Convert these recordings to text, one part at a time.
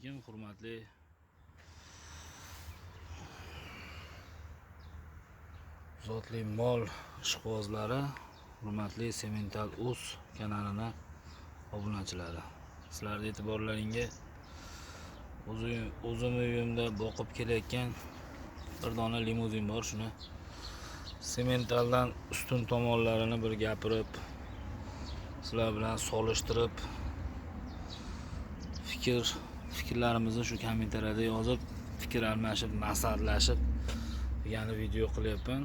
Alaykum, hurmatli zotli mol ishqibozlari, hurmatli Semental Uz kanalini obunachilari. Sizlarning e'tiborlaringga o'zim uyimda boqib kelayotgan bir dona limuzin bor, shuni sementaldan ustun tomonlarini bir gapirib, sizlar bilan solishtirib, fikrlarimizni shu kommentariyada yozib, fikr almashib, maslahatlashib degani video qilyapman.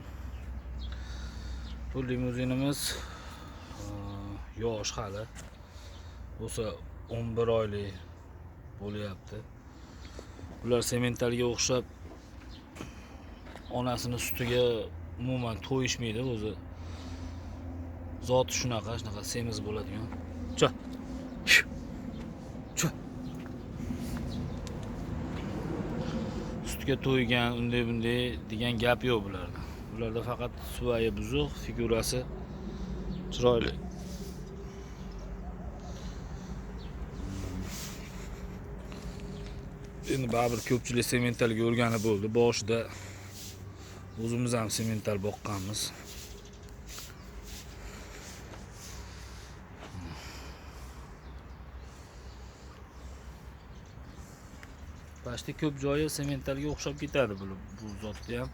Bu limuzinimiz yosh hali. Bo'lsa 11 oylik bo'lyapti. Bular sementalga o'xshab onasini sutiga umuman to'yishmaydi o'zi. Zoti shunaqa, shunaqa semiz bo'ladigan. Cha. Cha. Sutga to'ygan, unday bunday degan gap yo'q bularda. Bularda faqat suvayi buzuq, figurasi chiroyli. Endi baribir ko'pchilik sementalga o'rganib bo'ldi. Boshida o'zimiz ham semental boqqanmiz. Pashti ko'p joyi sementalga o'xshab ketadi bu zotda ham.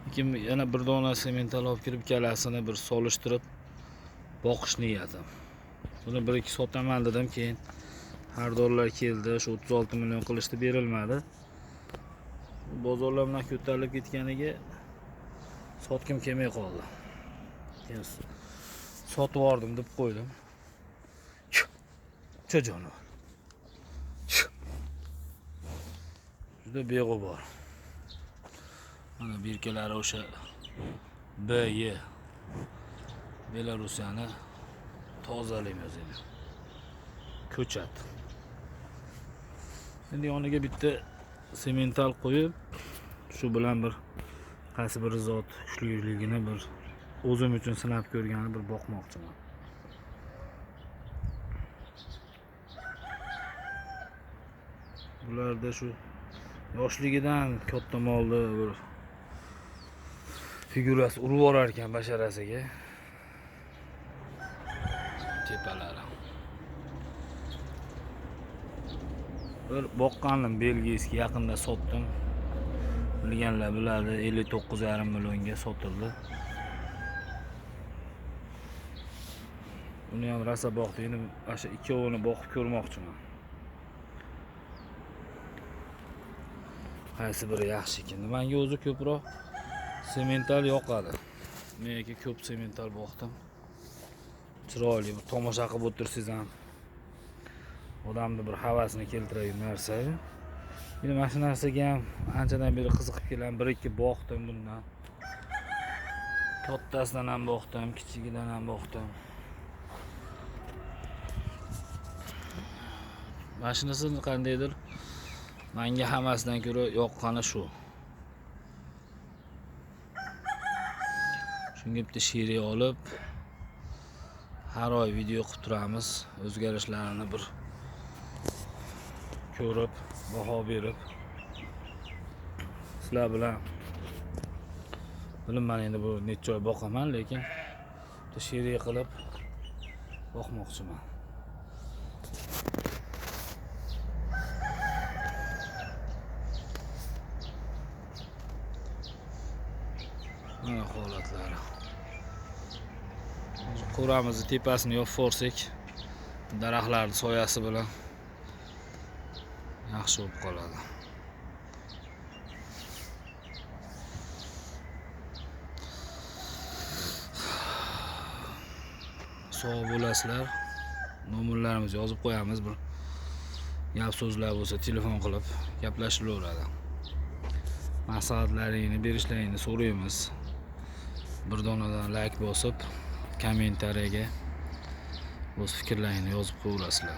Lekin yana bir dona semental olib kirib ikkalasini bir solishtirib boqish niyatim. Buni 1-2 sotaman dedim, keyin xaridorlar keldi, shu 36 million qilishdi, berilmadi. Bozorlar bilan ko'tarilib ketganiga sotkim kelmay qoldi. Keyin sotib yubordim deb qo'ydim. Cha jonivor. Juda beg'ubor. Mana birkalari o'sha BY Belarusiyani toza limuzini. Ko'chat. Endi yoniga bitta semental qo'yib, shu bilan bir qaysi bir zot kuchliligini bir o'zim uchun sinab ko'rgani bir boqmoqchiman. Bularda shu yoshligidan katta molni bir figurasi urib yuborar ekan basharasiga. Tepalari. Bir boqqandim belgiyskiy, yaqinda sotdim. Bilganlar biladi, 59,5 millionga sotildi. Uni ham rosa boqdi. Endi mana shu ikkovini boqib ko'rmoqchiman. Qaysi biri yaxshi ekan? Menga o'zi ko'proq semental yoqadi. Men aka ko'p semental boqdim. Chiroyli bir tomosha qilib o'tirsangiz ham odamni bir havasini keltiradigan narsa. Endi mana shu narsaga ham anchadan beri qiziqib kelaman. 1-2 boqdim bundan. Kattasidan ham boqdim, kichigidan ham boqdim. Mana shunisi qandaydir menga hammasidan ko'ra yoqqani shu. Shunga bitta sherik olib har oy video qilib turamiz, o'zgarishlarini bir ko'rib, baho berib sizlar bilan bilmayman endi bu necha oy boqaman, lekin bitta sherik qilib boqmoqchiman. Mana holatlari. Qo'ramizni tepasini yopib borsak, daraxtlarning soyasi bilan yaxshi bo'lib qoladi. Sog' bo'lasizlar. Nomerlarimizni yozib qo'yamiz, bir gap so'zlar bo'lsa telefon qilib gaplashilaveradi. Maslahatlaringni berishlaringni so'raymiz. Bir donadan like bosib, kommentariyaga o'z fikrlaringni yozib qo'yasizlar.